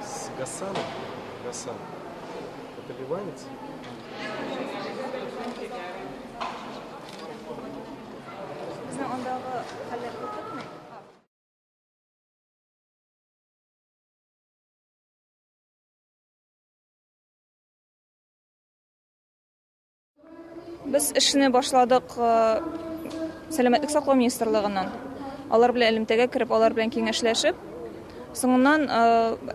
С Гасаном. Гасан. Это ливанец? Безнең андагы хәлләр куркытмый. Без эшне башладык Сәламәтлек саклау министрлыгыннан. Алар белән элемтәгә кереп, алар белән киңәшләшеп, соңыннан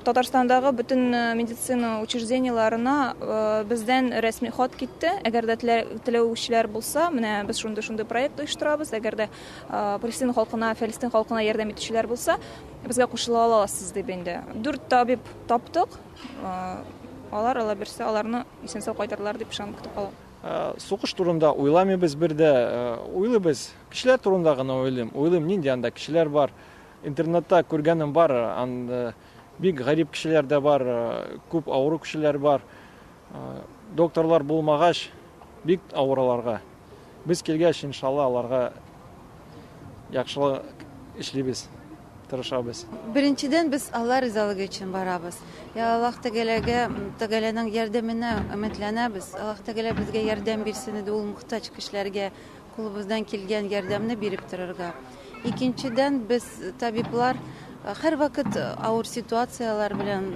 Татарстандагы бөтен медицина учреждениеларына бездән рәсми хат китте. Әгәр дә теләүчеләр булса, менә без шундый-шундый проект оештырабыз. Әгәр дә Палестина халкына, Фәлестин халкына ярдәм итүчеләр булса, безгә кушыла аласыз дип инде. 4 табиб таптык. Алар, Алла бирсә, аларны исән-сау кайтарлар дип ышанып көтеп калам. Сугыш турында уйламыйбыз бер дә, уйлыйбыз. Кешеләр турында гына уйлыйм. Уйлыйм, нинди анда кешеләр бар. Интернетта күргәнем бар, анда бик гарип кешеләр дә бар, күп авыру кешеләр бар. Докторлар булмагач, бик авыр аларга. Без килгәч, иншалла, аларга яхшылык эшлибез, тырышабыз. Беренчедән, без Алла ризалыгы өчен барабыз. Я Аллаһ Тәгаләгә, Тәгаләнең ярдәменә өметләнәбез. Аллаһ Тәгалә безгә ярдәм бирсен иде, ул мохтаҗ кешеләргә кулыбыздан килгән ярдәмне биреп торырга. Икенчедән, без табиблар һәрвакыт авыр ситуацияләр белән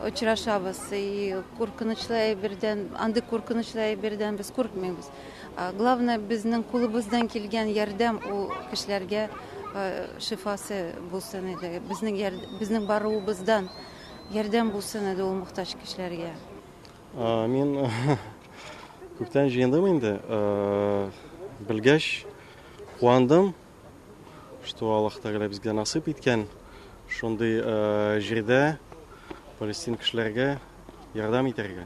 очрашабыз. И куркынычлы әйбердән, андый куркынычлы әйбердән без куркмыйбыз. Главное, безнең кулыбыздан килгән ярдәм ул кешеләргә шифасы булсын иде. Безнең баруыбыздан ярдәм булсын иде ул мохтаҗ кешеләргә. Мин күптән җыендым инде. Белгәч, куандым, что Аллаһ Тәгалә безгә насыйп иткән шундый җирдә Палестин кешеләргә ярдәм итәргә.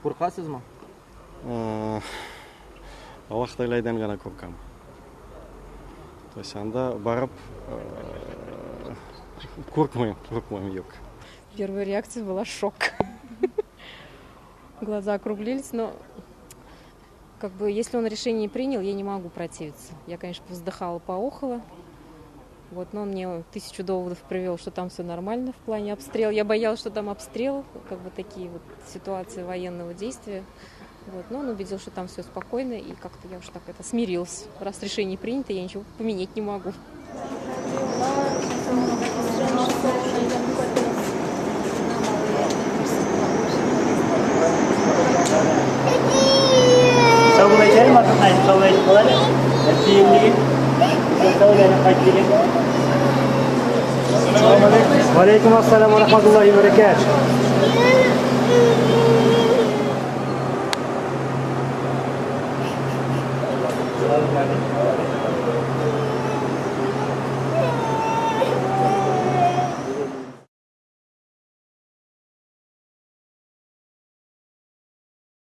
Куркасызмы? Аллаһ Тәгаләдән генә куркам. То есть анда барып куркмыйм, куркмыйм, юк. Первая реакция была шок. Глаза округлились, но если он решение принял, я не могу противиться. Я, конечно, вздыхала, поохала. Но он мне 1000 доводов привел, что там все нормально в плане обстрела. Я боялась, что там обстрел, такие ситуации военного действия. Но он убедил, что там все спокойно, и как-то я уж так это смирилась. Раз решение принято, я ничего поменять не могу. Валейкум ассалам ва рахматуллахи ва баракатух.